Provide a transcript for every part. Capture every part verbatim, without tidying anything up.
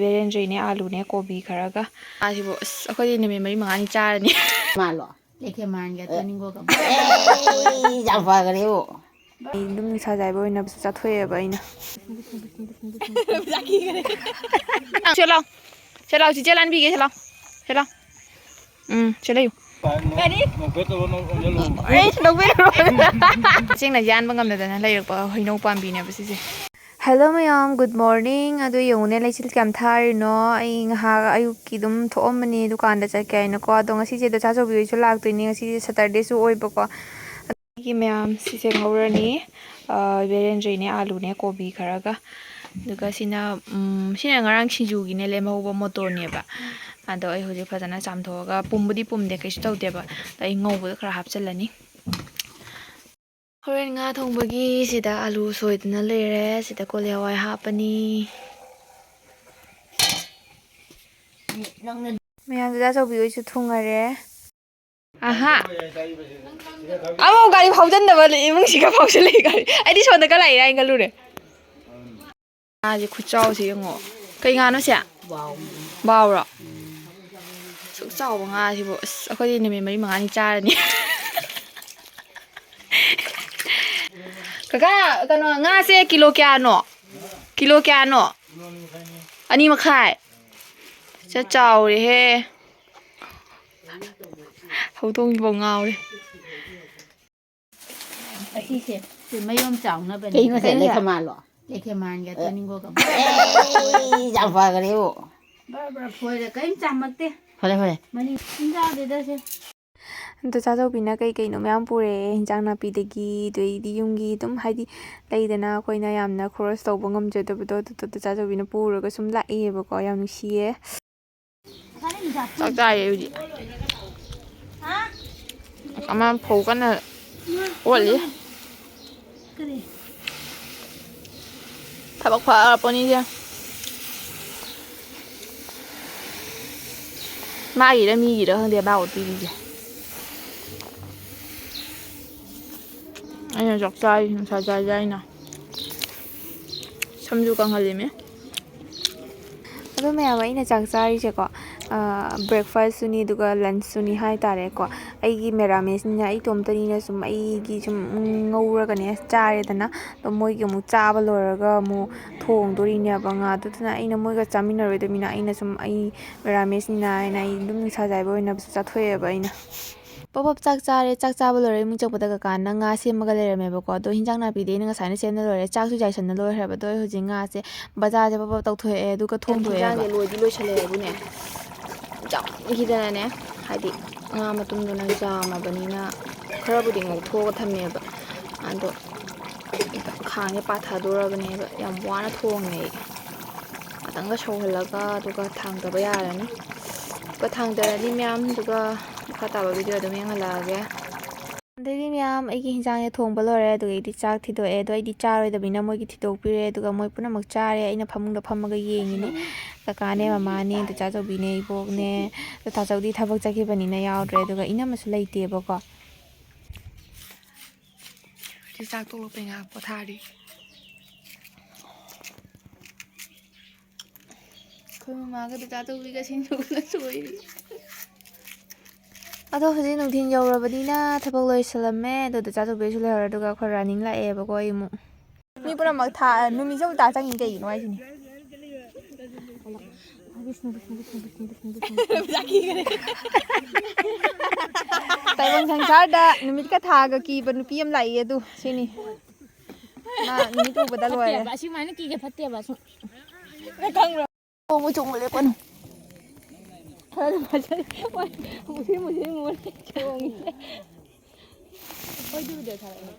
ꯕꯦꯂꯦꯟꯗ꯭ꯔꯤꯅꯦ, ꯑꯥꯂꯨꯅꯦ, ꯀꯣꯕꯤ ꯈꯔꯒ꯫ ꯑꯁꯤꯕꯨ ꯑꯁ ꯑꯩꯈꯣꯏꯗꯤ ꯅꯨꯃꯤꯠ ꯃꯔꯤ ꯃꯉꯥꯅꯤ ꯆꯥꯔꯅꯤ꯫ ꯃꯥꯜꯂꯣ꯫ ꯑꯦ, ꯌꯥꯝ ꯐꯈꯔꯦꯕꯣ꯫ ꯑꯩ ꯑꯗꯨꯝ ꯅꯤꯁꯥ ꯆꯥꯏꯕ ꯑꯣꯏꯅꯕꯁꯨ ꯆꯥꯊꯣꯛꯑꯦꯕ ꯑꯩꯅ꯫ ꯁꯦ ꯂꯥꯎ꯫ ꯁꯦ ꯂꯥꯎ, ꯆꯤꯆꯦ ꯂꯥꯟꯕꯤꯒꯦ, ꯁꯦ ꯂꯥꯎ꯫ ꯁꯦ ꯂꯥꯎ꯫ ꯎꯝ, ꯁꯦ ꯂꯩꯌꯨ꯫ ꯀꯔꯤ? ꯑꯩ ꯂꯧꯕꯤꯔꯣ꯫ ꯆꯦꯡꯅ ꯌꯥꯟꯕ ꯉꯝꯗꯗꯅ ꯂꯩꯔꯛꯄ ꯍꯩꯅꯧ ꯄꯥꯝꯕꯤꯅꯦꯕ ꯁꯤꯁꯦ꯫ ꯍꯦꯜꯂꯣ ꯃꯌꯥꯝ, ꯒꯨꯗ ꯃꯣꯔꯅꯤꯡ꯫ ꯑꯗꯨ ꯌꯦꯡꯉꯨꯅꯦ, ꯂꯩꯆꯤꯜ ꯀꯌꯥꯝ ꯊꯥꯔꯤꯅꯣ꯫ ꯑꯩ ꯉꯥꯏꯍꯥꯛ ꯑꯌꯨꯛꯀꯤ ꯑꯗꯨꯝ ꯊꯣꯛꯑꯝꯕꯅꯦ ꯗꯨꯀꯥꯟꯗ ꯆꯠꯀꯦ ꯍꯥꯏꯅꯀꯣ꯫ ꯑꯗꯣ ꯉꯁꯤꯁꯦ ꯗꯣ ꯆꯥꯆꯧꯕꯤ ꯍꯣꯏꯁꯨ ꯂꯥꯛꯇꯣꯏꯅꯦ, ꯉꯁꯤꯁꯦ ꯁꯇꯔꯗꯦꯁꯨ ꯑꯣꯏꯕꯀꯣ꯫ ꯑꯩꯒꯤ ꯃꯌꯥꯝ ꯁꯤꯁꯦ ꯉꯧꯔꯅꯤ꯫ ꯑ, ꯕꯦꯂꯦꯟꯗ꯭ꯔꯤꯅꯦ, ꯑꯥꯂꯨꯅꯦ, ꯀꯣꯕꯤ ꯈꯔꯒ꯫ ꯑꯗꯨꯒ ꯁꯤꯅ, ꯎꯝ, ꯁꯤꯅ ꯉꯔꯥꯡ ꯁꯤꯡꯖꯨꯒꯤꯅꯦ ꯂꯦꯝꯍꯧꯕ ꯃꯣꯇꯣꯔꯅꯦꯕ꯫ ꯑꯗꯣ ꯑꯩ ꯍꯧꯖꯤꯛ ꯐꯖꯅ ꯆꯥꯝꯊꯣꯛꯑꯒ, ꯄꯨꯝꯕꯨꯗꯤ ꯄꯨꯝꯗꯦ, ꯀꯩꯁꯨ ꯇꯧꯗꯦꯕ꯫ ꯑꯗꯣ ꯑꯩ ꯉꯧꯕꯗ ꯈꯔ ꯍꯥꯞꯆꯤꯜꯂꯅꯤ꯫ ꯍꯣꯔꯦꯟ ꯉꯥ ꯊꯣꯡꯕꯒꯤ ꯁꯤꯗ ꯑꯥꯂꯨ ꯁꯣꯏꯗꯅ ꯂꯩꯔꯦ꯫ ꯁꯤꯗ ꯀꯣꯂꯤ ꯍꯋꯥꯏ ꯍꯥꯞꯄꯅꯤ꯫ ꯃꯌꯥꯝ ꯗꯗꯥ ꯆꯧꯕꯤ ꯍꯣꯏꯁꯨ ꯊꯨꯡꯉꯔꯦ꯫ ꯑꯍꯥ꯫ ꯑꯃꯨꯛ ꯒꯥꯔꯤ ꯐꯥꯎꯖꯟꯗꯕ ꯏꯃꯨꯡꯁꯤꯒ ꯐꯥꯎꯁꯜꯂꯛꯏ ꯒꯥꯔꯤ꯫ ꯑꯩꯗꯤ ꯁꯣꯝꯗꯒ ꯂꯥꯛꯏꯔꯥ ꯍꯥꯏꯅ ꯈꯜꯂꯨꯔꯦ꯫ ꯉꯥꯁꯦ ꯈꯨꯆꯥꯎꯁꯦ ꯌꯦꯡꯉꯣ꯫ ꯀꯩ ꯉꯥꯅꯣ ꯁꯦ? ꯕꯥꯎꯔꯣ? ꯑꯁꯨꯛ ꯆꯥꯎꯕ ꯉꯥꯁꯤꯕꯨ ꯑꯁ ꯑꯩꯈꯣꯏꯗꯤ ꯅꯨꯃꯤꯠ ꯃꯔꯤ ꯃꯉꯥꯅꯤ ꯆꯥꯔꯅꯤ꯫ ꯀꯀꯥ, ꯀꯩꯅꯣ, ꯉꯥꯁꯦ ꯀꯤꯂꯣ ꯀꯌꯥꯅꯣ? ꯀꯤꯂꯣ ꯀꯌꯥꯅꯣ? ꯑꯅꯤ ꯃꯈꯥꯏ꯫ ꯁꯦ ꯆꯥꯎꯔꯦꯍꯦ꯫ ꯍꯧꯗꯣꯡꯁꯤꯐꯥꯎ ꯉꯥꯎꯔꯦ꯫ ꯑꯁꯤꯁꯦ, ꯁꯤ ꯃꯌꯣꯝ ꯆꯥꯎꯅꯕꯅꯦ꯫ ꯀꯩ ꯃꯁꯦ? ꯀꯩ ꯃꯁꯦ? ꯂꯩꯈꯃꯥꯜꯂꯣ? ꯂꯩꯈꯃꯥꯟꯒ ꯑꯦ꯫ ꯇꯣꯅꯤꯡꯒꯣꯒ꯫ ꯑꯦ, ꯌꯥꯝ ꯐꯈ꯭ꯔꯦꯕꯣ꯫ ꯕꯔ ꯕꯔ ꯐꯣꯏꯔꯦ, ꯀꯔꯤꯝ ꯆꯥꯝꯃꯛꯇꯦ꯫ ꯐꯔꯦ, ꯐꯔꯦ꯫ ꯃꯅꯤꯡ ꯏꯟꯖꯥꯗꯦꯗ ꯁꯦ꯫ ꯑꯗꯣ ꯆꯥꯆꯧꯕꯤꯅ ꯀꯩ ꯀꯩꯅꯣ ꯃꯌꯥꯝ ꯄꯨꯔꯛꯑꯦ, ꯏꯟꯖꯥꯡ ꯅꯥꯄꯤꯗꯒꯤ, ꯑꯗꯩꯗꯤ ꯌꯨꯝꯒꯤ ꯑꯗꯨꯝ, ꯍꯥꯏꯗꯤ, ꯂꯩꯗꯅ ꯑꯩꯈꯣꯏꯅ ꯌꯥꯝꯅ ꯈꯣꯔꯁ ꯇꯧꯕ ꯉꯝꯖꯗꯕꯗꯣ, ꯑꯗꯨꯗꯣ ꯆꯥꯆꯧꯕꯤꯅ ꯄꯨꯔꯒ ꯁꯨꯝ ꯂꯥꯛꯑꯦꯕꯀꯣ, ꯌꯥꯝ ꯅꯨꯡꯁꯤꯌꯦ꯫ ꯆꯥꯛ ꯆꯥꯔꯤ ꯍꯧꯖꯤꯛ꯫ ꯑꯃ ꯐꯧ ꯀꯟꯅ ꯑꯣꯠꯂꯤ꯫ ꯊꯕꯛ ꯐꯔꯄꯣꯠꯅꯤꯁꯦ꯫ ꯃꯥꯒꯤꯔ ꯃꯤꯒꯤꯔ ꯈꯪꯗꯦ ꯃꯥ ꯑꯣꯠꯄꯤꯔꯤꯁꯦ꯫ ꯑꯩꯅ ꯆꯥꯛ ꯆꯥꯔꯤ, ꯅꯨꯡꯁꯥ ꯆꯥꯏ ꯆꯥꯏꯅ꯫ ꯁꯝꯁꯨ ꯀꯪꯍꯜꯂꯤꯃꯤ꯫ ꯑꯗꯣ ꯃꯌꯥꯝ, ꯑꯩꯅ ꯆꯥꯛ ꯆꯥꯔꯤꯁꯦꯀꯣ, ꯕ꯭ꯔꯦꯛꯐꯥꯁꯁꯨꯅꯤ ꯑꯗꯨꯒ ꯂꯟꯁꯁꯨꯅꯤ ꯍꯥꯏꯇꯥꯔꯦꯀꯣ꯫ ꯑꯩꯒꯤ ꯃꯦꯔꯥꯃꯦꯁꯅꯤꯅ ꯑꯩ ꯏꯇꯣꯝꯇꯅꯤꯅ ꯁꯨꯝ ꯑꯩꯒꯤ ꯁꯨꯝ ꯉꯧꯔꯒꯅꯦ ꯆꯥꯔꯦꯗꯅ꯫ ꯑꯗꯣ ꯃꯣꯏꯒꯤ ꯑꯃꯨꯛ ꯆꯥꯕ ꯂꯣꯏꯔꯒ ꯑꯃꯨꯛ ꯊꯣꯡꯗꯣꯔꯤꯅꯦꯕ ꯉꯥꯗꯨꯗꯨꯅ꯫ ꯑꯩꯅ ꯃꯣꯏꯒ ꯆꯥꯃꯤꯟꯅꯔꯣꯏꯗꯕꯅꯤꯅ ꯑꯩꯅ ꯁꯨꯝ ꯑꯩ ꯃꯦꯔꯥꯃꯦꯁꯅꯤꯅ ꯍꯥꯏꯅ ꯑꯩ ꯑꯗꯨꯝ ꯅꯤꯁꯥ ꯆꯥꯏꯕ ꯑꯣꯏꯅ ꯆꯥꯊꯣꯛꯑꯦꯕ ꯑꯩꯅ꯫ ꯄꯞ ꯄꯞ ꯆꯥꯛ ꯆꯥꯔꯦ꯫ ꯆꯥꯛ ꯆꯥꯕ ꯂꯣꯏꯔꯦ ꯏꯃꯨꯡ ꯆꯪꯉꯛꯄꯗ ꯀꯀꯥꯅ ꯉꯥ ꯁꯦꯝꯃꯒ ꯂꯩꯔꯝꯃꯦꯕꯀꯣ꯫ ꯑꯗꯣ ꯍꯤꯟꯖꯥꯡ ꯅꯥꯄꯤꯗꯤ ꯑꯩꯅ ꯉꯁꯥꯏꯅ ꯁꯦꯝꯅ ꯂꯣꯏꯔꯦ꯫ ꯆꯥꯛꯁꯨ ꯌꯥꯏꯁꯟꯅ ꯂꯣꯏꯈ꯭ꯔꯦꯕ꯫ ꯑꯗꯣ ꯑꯩ ꯍꯧꯖꯤꯛ ꯉꯥꯁꯦ ꯕꯖꯥꯔꯁꯦ ꯄꯞ ꯄꯞ ꯇꯧꯊꯣꯛꯑꯦ ꯑꯗꯨꯒ ꯊꯣꯡꯗꯣꯛꯑꯦꯕ꯫ ꯍꯤꯟꯖꯥꯡꯁꯦ ꯂꯣꯏꯗꯤ ꯂꯣꯏꯁꯜꯂꯛꯑꯦꯕꯨꯅꯦ꯫ ꯆꯥꯃꯟꯈꯤꯗꯅꯅꯦ, ꯍꯥꯏꯗꯤ ꯉꯥ ꯃꯇꯨꯝꯗꯨꯅ ꯌꯥꯝꯃꯕꯅꯤꯅ ꯈꯔꯕꯨꯗꯤ ꯉꯧꯊꯣꯛꯑꯒ ꯊꯝꯃꯦꯕ꯫ ꯑꯗꯣ ꯈꯥꯡꯁꯦ ꯄꯥꯊꯗꯣꯔꯕꯅꯦꯕ꯫ ꯌꯥꯝ ꯋꯥꯅ ꯊꯣꯡꯉꯦ ꯑꯩ꯫ ꯉꯥꯛꯇꯪꯒ ꯁꯧꯍꯜꯂꯒ ꯑꯗꯨꯒ ꯊꯥꯡꯗꯕ ꯌꯥꯔꯅꯤ꯫ ꯑꯗꯨꯒ ꯊꯥꯡꯗꯔꯅꯤ ꯃꯌꯥꯝ, ꯑꯗꯨꯒ ꯃꯈꯥ ꯇꯥꯕ ꯚꯤꯗꯤꯑꯣ ꯑꯗꯨꯝ ꯌꯦꯡꯍꯜꯂꯛꯑꯒꯦ꯫ ꯑꯗꯩꯗꯤ ꯃꯌꯥꯝ ꯑꯩꯒꯤ ꯍꯤꯟꯖꯥꯡꯁꯦ ꯊꯣꯡꯕ ꯂꯣꯏꯔꯦ꯫ ꯑꯗꯨꯒ ꯑꯩꯗꯤ ꯆꯥꯛ ꯊꯤꯗꯣꯛꯑꯦ꯫ ꯑꯗꯣ ꯑꯩꯗꯤ ꯆꯥꯔꯣꯏꯗꯕꯅꯤꯅ ꯃꯣꯏꯒꯤ ꯊꯤꯗꯣꯛꯄꯤꯔꯦ꯫ ꯑꯗꯨꯒ ꯃꯣꯏ ꯄꯨꯝꯅꯃꯛ ꯆꯥꯔꯦ꯫ ꯑꯩꯅ ꯐꯃꯨꯡꯗ ꯐꯝꯃꯒ ꯌꯦꯡꯉꯤꯅꯤ꯫ ꯀꯀꯥꯅꯦ, ꯃꯃꯥꯅꯦ, ꯗꯗꯥ ꯆꯧꯕꯤꯅꯦ, ꯏꯕꯣꯛꯅꯦ꯫ ꯗꯗꯥ ꯆꯧꯗꯤ ꯊꯕꯛ ꯆꯠꯈꯤꯕꯅꯤꯅ ꯌꯥꯎꯗ꯭ꯔꯦ꯫ ꯑꯗꯨꯒ ꯏꯅꯝꯃꯁꯨ ꯂꯩꯇꯦꯕꯀꯣ꯫ ꯁꯤ ꯆꯥꯛ ꯇꯣꯛꯂꯛꯄꯩ ꯉꯥꯏꯍꯥꯛ ꯄꯣꯊꯥꯔꯤ꯫ ꯑꯩꯈꯣꯏ ꯃꯃꯥꯒ ꯗꯗꯥ ꯇꯧꯕꯤꯒ ꯁꯤꯡꯖꯨꯒ ꯁꯣꯏꯔꯤ꯫ ꯑꯗꯣ ꯍꯧꯖꯤꯛ ꯅꯨꯡꯊꯤꯜ ꯌꯧꯔꯕꯅꯤꯅ ꯊꯕꯛ ꯂꯣꯏꯁꯤꯜꯂꯝꯃꯦ꯫ ꯑꯗꯣ ꯗꯗꯥ ꯇꯧꯕꯤꯁꯨ ꯂꯩꯍꯧꯔꯦ꯫ ꯑꯗꯨꯒ ꯑꯩꯈꯣꯏ ꯔꯥꯅꯤꯡ ꯂꯥꯛꯑꯦꯕꯀꯣ꯫ ꯑꯩ ꯑꯃꯨꯛ ꯃꯤ ꯄꯨꯝꯅꯃꯛ ꯊꯥ-, ꯅꯨꯃꯤꯠꯁꯦ ꯑꯃꯨꯛ ꯇꯥ ꯆꯪꯉꯤ ꯀꯩꯒꯤꯅꯣ ꯍꯥꯏꯁꯤꯅꯤ꯫ ꯇꯥꯏꯕꯪ ꯁꯪꯁꯥꯔꯗ ꯅꯨꯃꯤꯠꯀ ꯊꯥꯒ ꯀꯤꯕ ꯅꯨꯄꯤ ꯑꯃ ꯂꯥꯛꯏ ꯑꯗꯨ ꯁꯤꯅꯤ꯫ ꯃꯥ ꯅꯨꯃꯤꯠ ꯎꯕꯗ ꯂꯣꯏꯔꯦ꯫ ꯐꯠꯇꯦꯕ, ꯑꯁꯨꯃꯥꯏꯅ ꯀꯤꯒ ꯐꯠꯇꯦꯕ, ꯁꯨꯝ꯫ ꯈꯪꯕ꯭ꯔꯣ? ꯆꯣꯡꯉꯨ, ꯆꯣꯡꯉꯨ, ꯂꯦꯞꯀꯅꯨ꯫ ꯈꯔ ꯐꯖꯅ ꯃꯨꯁꯤ ꯃꯨꯁꯤ ꯃꯨꯔꯦ ꯆꯣꯡꯉꯤꯁꯦ꯫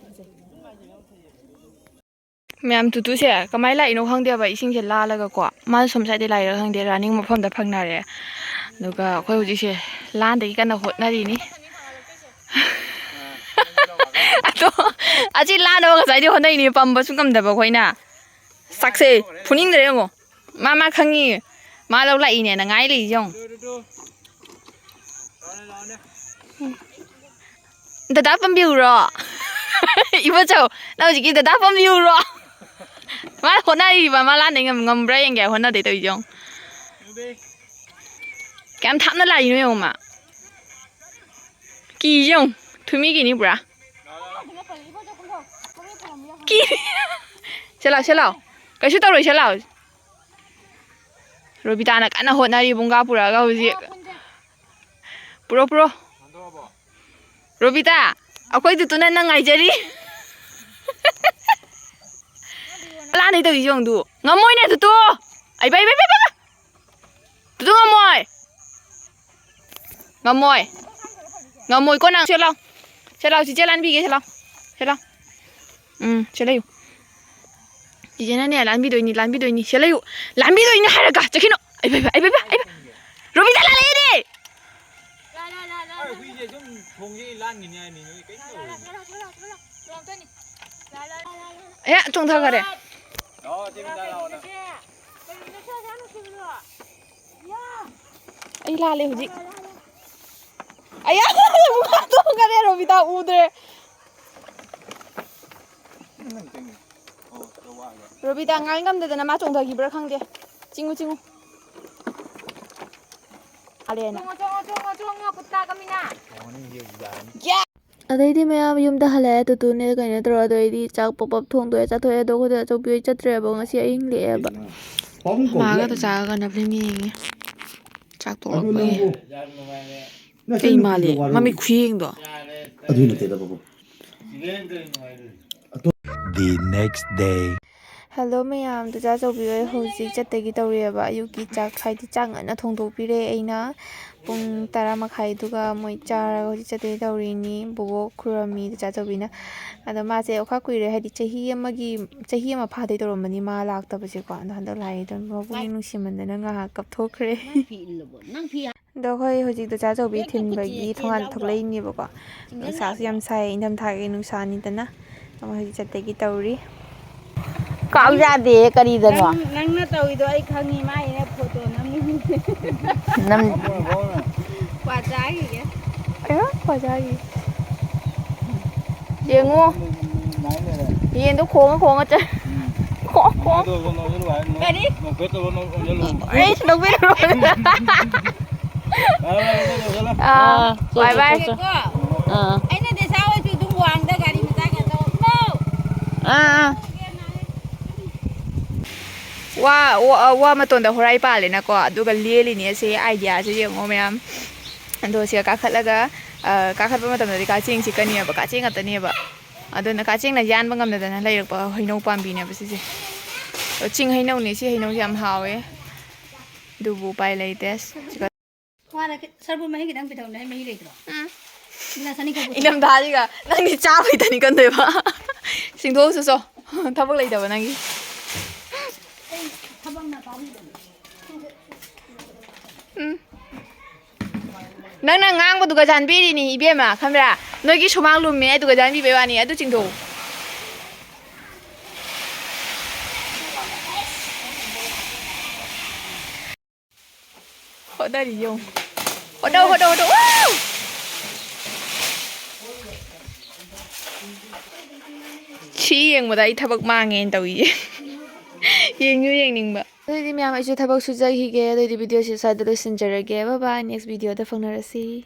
ꯃꯌꯥꯝ, ꯇꯨꯇꯨꯁꯦ ꯀꯃꯥꯏꯅ ꯂꯥꯛꯏꯅꯣ ꯈꯪꯗꯦꯕ, ꯏꯁꯤꯡꯁꯦ ꯂꯥꯜꯂꯒꯀꯣ꯫ ꯃꯥꯅ ꯁꯣꯝ ꯁꯥꯏꯗꯩ ꯂꯥꯛꯏꯔꯥ ꯈꯪꯗꯦ, ꯔꯥꯅꯤꯡ ꯃꯐꯝꯗ ꯐꯪꯅꯔꯦ꯫ ꯑꯗꯨꯒ ꯑꯩꯈꯣꯏ ꯍꯧꯖꯤꯛꯁꯦ ꯂꯥꯟꯗꯒꯤ ꯀꯟꯅ ꯍꯣꯠꯅꯔꯤꯅꯤ꯫ ꯑꯗꯣ ꯑꯁꯤ ꯂꯥꯟꯅꯕ ꯉꯁꯥꯏꯗꯤ ꯍꯣꯠꯅꯩꯅꯤ, ꯄꯝꯕꯁꯨ ꯉꯝꯗꯕ ꯑꯩꯈꯣꯏꯅ꯫ ꯁꯛꯁꯦ ꯐꯨꯅꯤꯡꯗ꯭ꯔꯦ ꯌꯦꯡꯉꯣ꯫ ꯃꯥ, ꯃꯥ ꯈꯪꯉꯤ꯫ ꯃꯥ ꯂꯧ ꯂꯥꯛꯏꯅꯦꯅ ꯉꯥꯏ ꯂꯩꯔꯤꯁꯦ ꯌꯦꯡꯉꯣ꯫ ꯗꯗꯥ ꯄꯝꯕꯤꯌꯨꯔꯣ? ꯏꯕꯣꯆꯧ, ꯅꯪ ꯍꯧꯖꯤꯛꯀꯤ ꯗꯗꯥ ꯄꯝꯕꯤꯌꯨꯔꯣ? ꯃꯥ ꯍꯣꯠꯅꯔꯤꯕ, ꯃꯥ ꯂꯥꯟꯗꯩ ꯉꯝ-, ꯉꯝꯕ꯭ꯔꯥ ꯌꯦꯡꯒꯦ ꯍꯣꯠꯅꯗꯩ ꯇꯧꯔꯤꯁꯦ ꯌꯦꯡꯉꯣ꯫ ꯀꯌꯥꯝ ꯊꯥꯞꯅ ꯂꯥꯛꯏꯅꯣ ꯌꯦꯡꯉꯣ ꯃꯥ꯫ ꯀꯤꯁꯦ ꯌꯦꯡꯉꯨ꯫ ꯊꯨꯝꯃꯤ ꯀꯤꯅꯤ ꯄꯨꯔꯥ꯫ ꯀꯤ꯫ ꯁꯦ ꯂꯥꯎ, ꯁꯦ ꯂꯥꯎ꯫ ꯀꯩꯁꯨ ꯇꯧꯔꯣꯏ, ꯁꯦ ꯂꯥꯎ꯫ ꯔꯣꯕꯤꯇꯥꯅ ꯀꯟꯅ ꯍꯣꯠꯅꯔꯤ ꯕꯨꯡꯒꯥ ꯄꯨꯔꯛꯑꯒ ꯍꯧꯖꯤꯛ꯫ ꯄꯨꯔꯣ, ꯄꯨꯔꯣ꯫ ꯔꯣꯕꯤꯇꯥ, ꯑꯩꯈꯣꯏ ꯇꯨꯇꯨꯅ ꯅꯪ ꯉꯥꯏꯖꯔꯤ꯫ ꯂꯥꯟꯅꯩ ꯇꯧꯔꯤꯁꯦ ꯌꯦꯡꯉꯨ ꯇꯨ꯫ ꯉꯝꯃꯣꯏꯅꯦ ꯇꯨꯇꯨ꯫ ꯑꯩꯕ, ꯑꯩꯕ, ꯑꯩꯕ, ꯑꯩꯕ꯫ ꯇꯨꯇꯨ ꯉꯝꯃꯣꯏ꯫ ꯉꯝꯃꯣꯏ꯫ ꯉꯝꯃꯣꯏꯀꯣ ꯅꯪ꯫ ꯁꯦ ꯂꯥꯎ꯫ ꯁꯦ ꯂꯥꯎ, ꯆꯤꯆꯦ ꯂꯥꯟꯕꯤꯒꯦ꯫ ꯁꯦ ꯂꯥꯎ꯫ ꯁꯦ ꯂꯥꯎ꯫ ꯎꯝ, ꯁꯦ ꯂꯩꯌꯨ꯫ ꯆꯤꯆꯦꯅꯅꯦ, ꯂꯥꯟꯕꯤꯗꯣꯏꯅꯤ, ꯂꯥꯟꯕꯤꯗꯣꯏꯅꯤ꯫ ꯁꯦ ꯂꯩꯌꯨ꯫ ꯂꯥꯟꯕꯤꯗꯣꯏꯅꯤ ꯍꯥꯏꯔꯒ ꯆꯠꯈꯤꯅꯨ꯫ ꯑꯩꯕ, ꯑꯩꯕ, ꯑꯩꯕ, ꯑꯩꯕ꯫ ꯔꯣꯕꯤꯇꯥ ꯂꯥꯜꯂꯛꯑꯦꯅꯦ꯫ ꯍꯨꯏꯁꯦ ꯁꯨꯝ ꯊꯣꯡꯁꯦ ꯂꯥꯟꯈꯤꯅꯤ ꯍꯥꯏꯃꯤ, ꯅꯣꯏ ꯀꯩꯝ ꯇꯧꯔꯣꯏ꯫ ꯑꯦ, ꯆꯣꯡꯊꯈꯔꯦ꯫ ꯂꯥꯛꯑꯣ, ꯆꯦ ꯕꯤꯟꯗꯥ, ꯂꯥꯛꯑꯣ ꯅꯪ꯫ ꯑꯩ ꯂꯥꯜꯂꯦ ꯍꯧꯖꯤꯛ꯫ ꯑꯌꯥ! ꯑꯃꯨꯛ ꯍꯥꯠꯇꯣꯛꯈꯔꯦ, ꯔꯣꯕꯤꯇꯥ ꯎꯗ꯭ꯔꯦ꯫ ꯔꯣꯕꯤꯇꯥ ꯉꯥꯏ ꯉꯝꯗꯗꯅ ꯃꯥ ꯆꯣꯡꯊꯈꯤꯕ꯭ꯔꯥ ꯈꯪꯗꯦ꯫ ꯆꯤꯡꯉꯨ, ꯆꯤꯡꯉꯨ꯫ ꯑꯔꯦꯅ꯫ ꯆꯣꯡꯉꯣ, ꯆꯣꯡꯉꯣ, ꯆꯣꯡꯉꯣ, ꯆꯣꯡꯉꯣ, ꯀꯨꯠꯇꯥ ꯀꯃꯤꯅꯥ꯫ ꯌꯥ! ꯑꯗꯩꯗꯤ ꯃꯌꯥꯝ ꯌꯨꯝꯗ ꯍꯜꯂꯛꯑꯦ꯫ ꯇꯨꯇꯨꯅꯦ ꯀꯩꯅꯣ ꯇꯧꯔ, ꯑꯗꯩꯗꯤ ꯆꯥꯛ ꯄꯞ ꯄꯞ ꯊꯣꯡꯗꯣꯛꯑꯦ, ꯆꯥꯊꯣꯛꯑꯦ꯫ ꯑꯗꯣ ꯑꯩꯈꯣꯏꯗ ꯑꯆꯧꯕꯤ ꯍꯣꯏ ꯆꯠꯇ꯭ꯔꯦꯕ, ꯉꯁꯤ ꯑꯍꯤꯡ ꯂꯦꯛꯑꯦꯕ꯫ ꯃꯥꯒ ꯇꯨꯆꯥꯒꯅ ꯐꯤꯂꯝ ꯌꯦꯡꯉꯤ꯫ ꯆꯥꯛ ꯇꯣꯛꯂꯛꯄꯒꯤ꯫ ꯀꯩ ꯃꯥꯜꯂꯤ? ꯃꯃꯤꯠ ꯈꯨꯌꯦꯡꯗꯣ꯫ ꯑꯗꯨꯏ ꯅꯠꯇꯦꯗ, ꯕꯕꯨ꯫ The next day. ꯍꯜꯂꯣ ꯃꯌꯥꯝ, ꯇꯨꯆꯥ ꯆꯧꯕꯤ ꯍꯣꯏ ꯍꯧꯖꯤꯛ ꯆꯠꯇꯒꯤ ꯇꯧꯔꯤꯑꯕ꯫ ꯑꯌꯨꯛꯀꯤ ꯆꯥꯛ, ꯍꯥꯏꯗꯤ ꯆꯥꯛ ꯉꯟꯅ ꯊꯣꯡꯗꯣꯛꯄꯤꯔꯦ ꯑꯩꯅ꯫ ꯄꯨꯡ ꯇꯔꯥ ꯃꯈꯥꯏꯗꯨꯒ ꯃꯣꯏ ꯆꯥꯔꯒ ꯍꯧꯖꯤꯛ ꯆꯠꯇꯒꯤ ꯇꯧꯔꯤꯅꯤ꯫ ꯕꯣꯕꯣꯛ ꯈꯨꯔꯝꯃꯤ ꯇꯨꯆꯥ ꯆꯧꯕꯤꯅ꯫ ꯑꯗꯣ ꯃꯥꯁꯦ ꯑꯣꯈꯥꯛ ꯀꯨꯏꯔꯦ, ꯍꯥꯏꯗꯤ ꯆꯍꯤ ꯑꯃꯒꯤ, ꯆꯍꯤ ꯑꯃ ꯐꯥꯗꯣꯏ ꯇꯧꯔꯝꯃꯅꯤ ꯃꯥ ꯂꯥꯛꯇꯕꯁꯦꯀꯣ꯫ ꯑꯗꯣ ꯍꯟꯗꯛ ꯂꯥꯛꯑꯦ꯫ ꯑꯗꯨꯝ ꯃꯄꯨꯛꯅꯤꯡ ꯅꯨꯡꯁꯤꯃꯟꯗꯅ ꯉꯥꯏꯍꯥꯛ ꯀꯞꯊꯣꯛꯈ꯭ꯔꯦ꯫ ꯅꯪ ꯐꯤ ꯏꯜꯂꯕꯣ? ꯅꯪ ꯐꯤ ꯑꯗꯣ ꯑꯩꯈꯣꯏ ꯍꯧꯖꯤꯛ ꯇꯨꯆꯥ ꯆꯧꯕꯤ ꯊꯤꯟꯕꯒꯤ ꯊꯣꯡꯒꯥꯟ ꯊꯣꯛꯂꯛꯏꯅꯦꯕꯀꯣ꯫ ꯅꯨꯡꯁꯥꯁꯨ ꯌꯥꯝ ꯁꯥꯏ, ꯏꯪꯊꯝꯊꯥꯒꯤ ꯅꯨꯡꯁꯥꯅꯤꯗꯅ꯫ ꯑꯃ ꯍꯧꯖꯤꯛ ꯆꯠꯇꯒꯤ ꯇꯧꯔꯤ꯫ ꯀꯥꯎ ꯌꯥꯗꯦ ꯀꯔꯤꯗꯅꯣ? ꯅꯪ, ꯅꯪꯅ ꯇꯧꯔꯤꯗꯣ ꯑꯩ ꯈꯪꯉꯤ, ꯃꯥꯏꯅ ꯐꯣꯇꯣ ꯅꯝꯃꯤ꯫ ꯅꯝ- ꯀ꯭ꯋꯥ ꯆꯥꯈꯤꯒꯦ꯫ ꯑꯌꯥ, ꯀ꯭ꯋꯥ ꯆꯥꯈꯤꯒꯦ꯫ ꯌꯦꯡꯉꯣ꯫ ꯌꯦꯟꯗꯣ ꯈꯣꯡꯉ ꯈꯣꯡꯉ ꯆꯠ-, ꯀꯣ, ꯀꯣ꯫ ꯀꯔꯤ? ꯑꯩꯁꯨ ꯂꯧꯕꯤꯔꯨꯔꯣ꯫ ꯑꯥ, ꯆꯣ, ꯕꯥꯏ ꯆꯣ, ꯕꯥꯏ꯫ ꯆꯣ, ꯆꯣ꯫ ꯀꯣ, ꯑꯥ꯫ ꯑꯩꯅ ꯗꯦꯁꯥ ꯍꯣꯏꯁꯨ ꯑꯗꯨꯝ ꯋꯥꯡꯗ ꯒꯥꯔꯤ ꯃꯆꯥ ꯀꯩꯅꯣ ꯇꯧ-, ꯑꯥ, ꯑꯥ꯫ ꯋꯥ, ꯋꯥ, ꯋꯥ ꯃꯇꯣꯟꯗ ꯍꯣꯔꯥꯏ ꯄꯥꯜꯂꯦꯅꯀꯣ, ꯑꯗꯨꯒ ꯂꯦꯜꯂꯤꯅꯦ꯫ ꯁꯤ idea ꯁꯦ ꯌꯦꯡꯉꯣ ꯃꯌꯥꯝ꯫ ꯑꯗꯣ ꯁꯤꯗ ꯀꯥꯈꯠꯂꯒ, ꯑ, ꯀꯥꯈꯠꯄ ꯃꯇꯝꯗꯗꯤ ꯀꯥꯆꯦꯡ ꯆꯤꯛꯀꯅꯦꯕ, ꯀꯥꯆꯦꯡ ꯉꯥꯛꯇꯅꯦꯕ꯫ ꯑꯗꯨꯅ ꯀꯥꯆꯦꯡꯅ ꯌꯥꯟꯕ ꯉꯝꯗꯗꯅ ꯂꯩꯔꯛꯄ ꯍꯩꯅꯧ ꯄꯥꯝꯕꯤꯅꯦꯕ ꯁꯤꯁꯦ꯫ ꯑꯗꯣ ꯆꯤꯡ ꯍꯩꯅꯧꯅꯦ, ꯁꯤ ꯍꯩꯅꯧꯁꯦ ꯌꯥꯝ ꯍꯥꯎꯋꯦ꯫ ꯑꯗꯨꯕꯨ ꯎꯄꯥꯏ ꯂꯩꯇꯦ꯫ ꯋꯥꯔꯦ, ꯁꯔꯕꯨ ꯃꯍꯤ ꯈꯤꯇꯪ ꯄꯤꯊꯛꯎꯅꯦ, ꯑꯩ ꯃꯍꯤ ꯂꯩꯇ꯭ꯔꯣ? ꯎꯝ꯫ ꯒꯤꯂꯥꯁ ꯑꯅꯤꯈꯛ ꯄꯨꯊꯣꯛ-, ꯏꯪꯊꯝꯊꯥꯁꯤꯒ ꯅꯪꯗꯤ ꯆꯥꯕꯩꯗꯅꯤ ꯀꯟꯗꯣꯏꯕ꯫ ꯁꯤꯡꯗꯣꯛꯎꯆꯣ ꯆꯣ꯫ ꯊꯕꯛ ꯂꯩꯇꯕ ꯅꯪꯒꯤ꯫ ꯑꯩ ꯊꯕꯛꯅ ꯄꯥꯝꯃꯤꯕꯅꯤ꯫ ꯎꯝ꯫ ꯅꯪꯅ ꯉꯥꯡꯕꯗꯨꯒ ꯆꯥꯟꯕꯤꯔꯤꯅꯤ ꯏꯕꯦꯝꯃ, ꯈꯪꯕ꯭ꯔꯥ? ꯅꯣꯏꯒꯤ ꯁꯨꯃꯥꯡ ꯂꯨꯝꯃꯦ ꯑꯗꯨꯒ ꯆꯥꯟꯕꯤꯕꯩ ꯋꯥꯅꯤ, ꯑꯗꯨ ꯆꯤꯡꯊꯣꯛꯎ꯫ ꯍꯣꯠꯅꯔꯤ ꯌꯦꯡꯉꯨ꯫ ꯍꯣꯠꯅꯧ, ꯍꯣꯠꯅꯧ, ꯍꯣꯠꯅꯧ꯫ ꯋꯥꯎ! ꯁꯤ ꯌꯦꯡꯕꯗ ꯑꯩ ꯊꯕꯛ ꯃꯥꯡꯉꯦꯅ ꯇꯧꯏꯌꯦ꯫ ꯌꯦꯡꯁꯨ ꯌꯦꯡꯅꯤꯡꯕ꯫ ꯑꯗꯨꯗꯤ ꯃꯌꯥꯝ, ꯑꯩꯁꯨ ꯊꯕꯛ ꯁꯨꯖꯈꯤꯒꯦ꯫ ꯑꯗꯨꯗꯤ video ꯁꯤ ꯁ꯭ꯋꯥꯏꯗ ꯂꯣꯏꯁꯤꯟꯖꯔꯒꯦ꯫ Bye bye, next video ꯗ ꯐꯪꯅꯔꯁꯤ꯫